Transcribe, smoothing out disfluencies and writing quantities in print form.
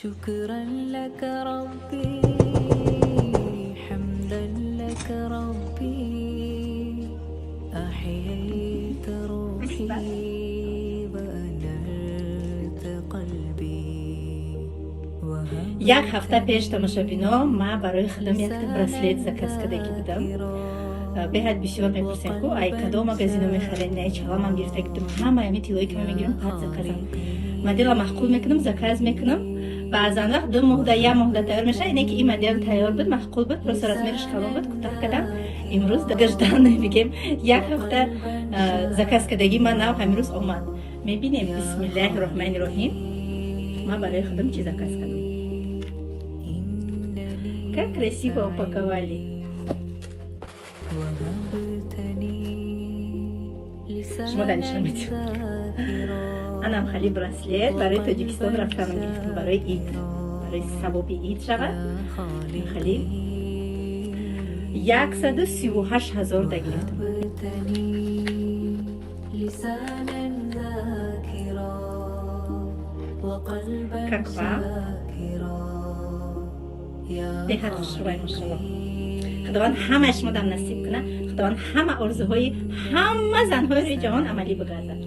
شكرا لك ربي، حمدا لك ربي، أحييت روحي وأنرت قلبي. Як ҳафта пеш, тамошобино, ман барои худам якта браслет заказ кардагӣ будам. Беҳад бисёр мепурсем, ку ай кадом магазино мехаред. Не, чаламам гирифта будам. Ҳамаи ами тиллое ки ман мегирам, пад заказам. Модела маъқул мекунам, заказ мекунам. Баъзан вақт 2 моҳда, як моҳда тайёр мешавад. Ине ки ин модел тайёр буд, маъқул буд, просто размераш калон буд, кӯтоҳ кардам. Имрӯз долгожданный бигем, як ҳафта заказ кардагӣ ман нав ҳамин рӯз омад. Мебинем. Бисмиллаҳи роҳмани роҳим. Ман барои худам чӣ заказ кардам? Как красиво упаковали! وهبتني Шумо дар нишон медиҳед. Анам хали браслет барои Тоҷикистон рафтанам гирифтам, барои ид, барои савоби ид шавад. Хали 138 000 да гирифтам. وهبتني لسانا ذاكرا وقلبا Как вам? شاكرا يا Беҳад хушрӯй, машалло. Худованд ҳамаи шумо дам насиб кунад. Худованд ҳама орзуҳои ҳама занҳои рӯи ҷаҳон амалӣ бигардад.